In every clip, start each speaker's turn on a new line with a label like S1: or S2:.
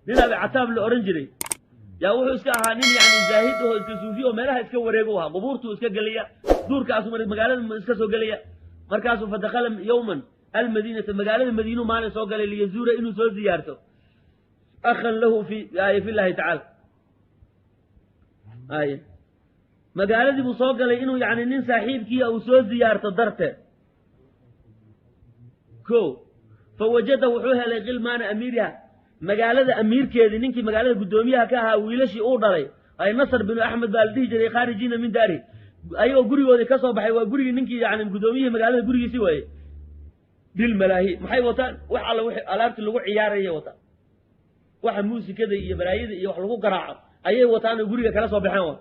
S1: Nin Abi Cataab la odhan jiray yaa wuxuu iska ahaa nin yani zaahid oo iska suufi oo meelaha iska wareego ahaa, qubuurtuu iska gelaya, duurkaasu magaalada iska soo gelaya. Markaasuu fa dakhala yowman almadiinata, magaalada Madiinu maalin soo galay, liyazuura inuu soo ziyaarto akhan lahu fi fi llahi tacaala. Ay magaaladii buu soo galay inuu yani nin saaxiibkiia uu soo ziyaarto darteed. Ko fa wajada wuxuu helay khilmaana amiiriha, magaalada amiirkeedii, ninkii magaalada guddoomiyaha ka ahaa wiilashii uu dhalay, ay Nasr binu Axmed baa la dhihi jiray, khaarijiina min daarihi, ayagoo gurigoodii ka soo baxay. Waa gurigii ninkii yani guddoomiyihii magaalada gurigiisii waaye. Bilmalaahi maxay wataan? Wax alla w alaabtii lagu ciyaarayay wataan, waxa muusikada iyo balaayada iyo wax lagu garaaco ayay wataan oo guriga kala soo baxeen. Wa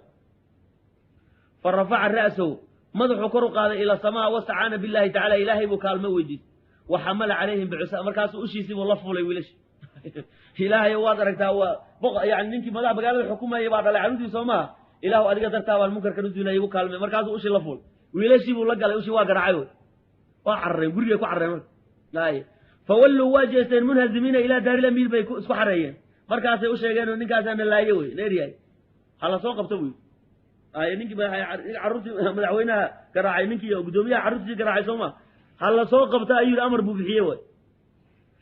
S1: fa rafaca ra'sahu, madaxuu kor u qaaday ila samaa, wastacaana billahi tacala, ilaahay buu kaalmo weydiistay. Wa xamala calayhim bicusa, markaasuu ushiisii buu la fuulay wiilashi. Ilaahay waad aragtaa, waa yani ninkii madax magaalada xukumayay baa dhalay carruurtii, soo maaha? Ilaahu adiga dartaa baan munkarkan u zuulaya, igu kaalmay. Markaasuu ushii la fuulay, wiilashii buu la galay ushii, waa garaacay, wy waa carareen, gurigay ku carareen. Marka ay fawalluu waa jeesteen munhazimiina ilaa daarilamiir bay isku xareeyeen. Markaasay u sheegeen oo ninkaasaa na laaye wey neeryahay, hala soo qabto buy. Ay ninkii carruurtii madaxweynaha garaacay, ninkii guddoomiyaha carruurtiisii garaacay, soo ma ha la soo qabto ayuu yidhi, amar buu bixiyey way.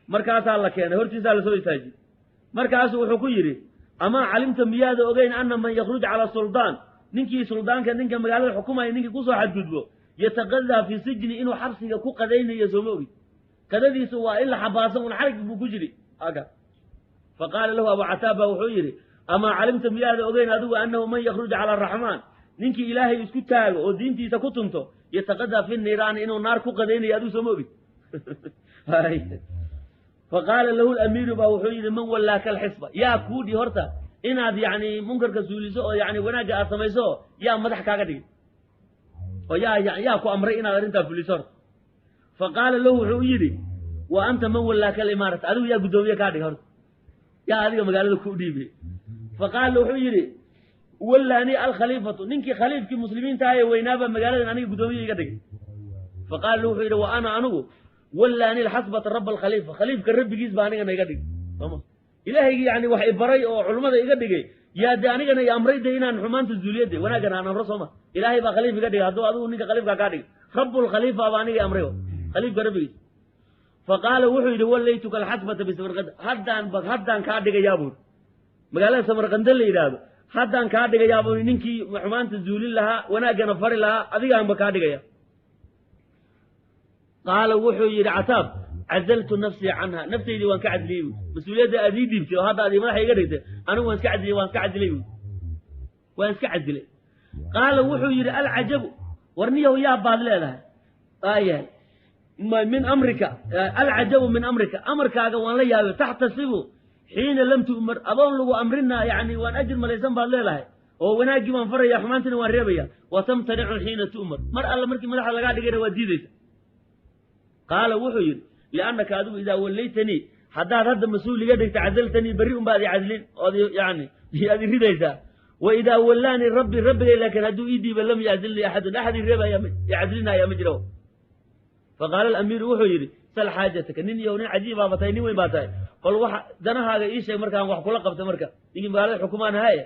S1: Markaasaa la keenay, hortiisaa lasoo istaajiyey. Markaasuu wuxuu ku yidhi: amaa calimta, miyaada ogeyn, ana man yakhruj cala suldaan, ninkii suldaanka, ninka magaalada xukumaya, ninkii kusoo xadgudbo, yataqadaa fi sijni, inuu xabsiga ku qadaynayo, sooma ogid? Qadadiisu waa in la xabaaso un, xarig buu ku jiri aka. Fa qaala lahu Abu Cataab baa wuxuu yidhi: amaa calimta, miyaada ogeyn adigu, annahu man yakhruj cala araxmaan, ninkii Ilaahay isku taago oo diintiisa ku tunto, yataqadaa fi niiraani, inuu naar ku qadaynayo, adigu sooma ogid? Fa qaala lahu lamiiru baa wuxuu yidhi: man wallaaka alxisba, yaa kuudhi horta inaad yani munkarka suuliso oo yani wanaagga aad samayso? Yaa madax kaaga dhigay oo yaa ku amray inaad arrintaa fuliso horta? Fa qaala lahu wuxuu u yidhi: wa anta man wallaaka alimaarata, adigu yaa guddoomiye kaa dhigay horta? Yaa adiga magaalada ku dhiibay? Fa qaala wuxuu yidhi: wallaanii alkhaliifatu, ninkii khaliifkii muslimiinta ahaye weynaaba magaaladan aniga guddoomiye iga dhigay. Fa qaala lahu wuxuu yidhi: wa ana anigu wallaani alxasbata raba alkhaliifa, khaliifka rabbigiis baa anigana iga dhigay, sooma? Ilaahaygii yani wax ibaray oo culummada iga dhigay yaa de anigana i amray de inaan xumaanta zuuliyo, de wanaaggan aan amro, sooma? Ilaahay baa khaliif iga dhigay. Hadduu adigu ninka khaliifkaa kaa dhigay, rabbulkhaliifa baa aniga i amray, khaliifka rabbigiis. Fa qaala wuxuu yidhi: wallaytuka alxasbata bisamarqanda, haddaan haddaan kaa dhigayaa buuri, magaalada Samarqanda la yidhaahdo haddaan kaa dhigayaa buuri, ninkii xumaanta zuulin lahaa wanaaggana fari lahaa adigaanba kaa dhigaya. Qaala wuxuu yidhi Cataab: cazaltu nafsii canha, naftaydii waan ka cadliyey buui, mas-uuliyadda aad ii dhiibtay oo hadda aad madaxa iga dhigtay anigu waan iska cadliyey, waan iska cadilay buui, waan iska cadilay. Qaala wuxuu yidhi: alcajabu, warniyahu yaa baad leedahay aayahay min amrika, alcajabu min amrika, amarkaaga waan la yaabay, taxtasibu xiina lam tu'mar, adoon lagu amrina yani waan ajir malaysan baad leedahay oo wanaaggii baan faraya, xumaantina waan reebaya, wa tamtanicu xiina tu'mar, mar alla markii madaxda lagaa dhigayna waad diidaysa. Qaala wuxuu yidhi: liannaka adigu idaa wallaytanii, haddaad hadda mas-uul iga dhigta, cadaltanii, berri un baad i cadlin ood yani aad i ridaysaa. Wa idaa wallaanii rabbi, rabbigay laakiin hadduu ii dhiiba, lam yacdilnii axadun, axad i reebaya i cadlinaya ma jiro. Fa qaala alamiiru wuxuu yidhi: sal xaajataka, nin iyo nin cajiibaaba tahay, nin weyn baa tahay, bal waxa danahaaga ii sheeg markaan wax kula qabta. Marka ninkii magaalada xukumaan ahaye,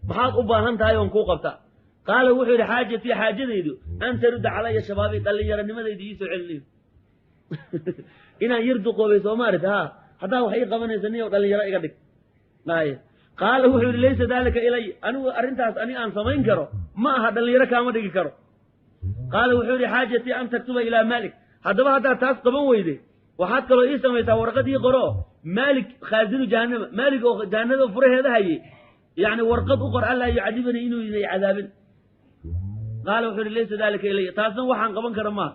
S1: maxaad u baahan tahay oon kuu qabta? Qaala wuxuu yidhi: xaajatii, xaajadaydu, an tarudda calaya shabaabi, dhallinyaranimadaydu iisoo celinayo, inaan yar duqoobay, soo maarata? Ha, haddaa wax ii qabanaysa niyow dhalinyaro iga dhig. Ay qaala wuxuu yidhi: laysa daalika ilay, anigu arrintaas ani aan samayn karo ma aha, dhalinyaro kaama dhigi karo. Qaala wuxuu yidhi: xaajatii an taktuba ilaa Maalik. Haddaba haddaad taas qaban weyday, waxaad kaloo ii samaysaa warqad ii qoro Maalik khaasinu jahanama, Maalik oo jahanada furaheeda hayay, yacni warqad u qor allaa yucadibanii, inuu inay cadaabin. Qaala wuxuu yidhi: laysa dalika ilaya, taasna waxaan qaban kara maaha.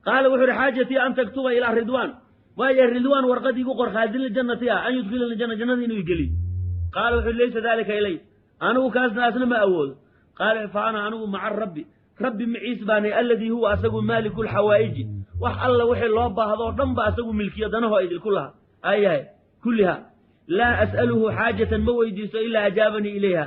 S1: Qaala wuxuu yidhi: xaajatii an taktuba ilaa Ridwaan, waayo Ridwaan warqad iigu qor khaasin ljannati ah, an yudkhilani janna, jannada inuu igeliyo. Qaala wuxuu yidhi: laysa dalika ilay, anigu kaasna asna ma awoodo. Qaala: fa ana anigu maca rabbi, rabbi maciis baanay, alladii huwa asagu maaliku lxawaa'iji, wax alla wixii loo baahdo oo dhan ba asagu milkiyo, danaho idinku laha ayahay kulliha, laa as'aluhu xaajatan, ma weydiisto, ilaa ajaabanii ilayha,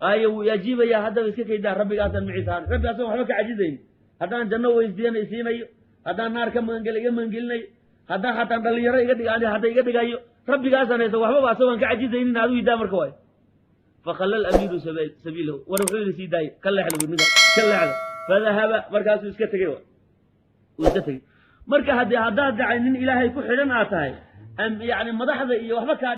S1: ayo wuu ajiibayaa. Haddaba iska kaydaa, rabbigaasan maciis ahaan, rabbi asagon waxba ka cajizayn, haddaan janno weydiiyana isiinayo, haddaan naar ka magangela iga magangelinayo, haddaan xataan dhalinyaro iga dhig hadda iga dhigayo. Rabbigaasaan haysa, waxbaba asagoon ka cajizaynin, adigu idaa marka waay. Fakhalla alamiiru sabiilahu. War wuxuu yidhi, sii daaya, ka leexda bu ninka, ka leexda. Fadahaba, markaasuu iska tegey, uu iska tegey. Marka haddii haddaad dacay nin Ilaahay ku xidhan aad tahay, yani madaxda iyo waxba kaa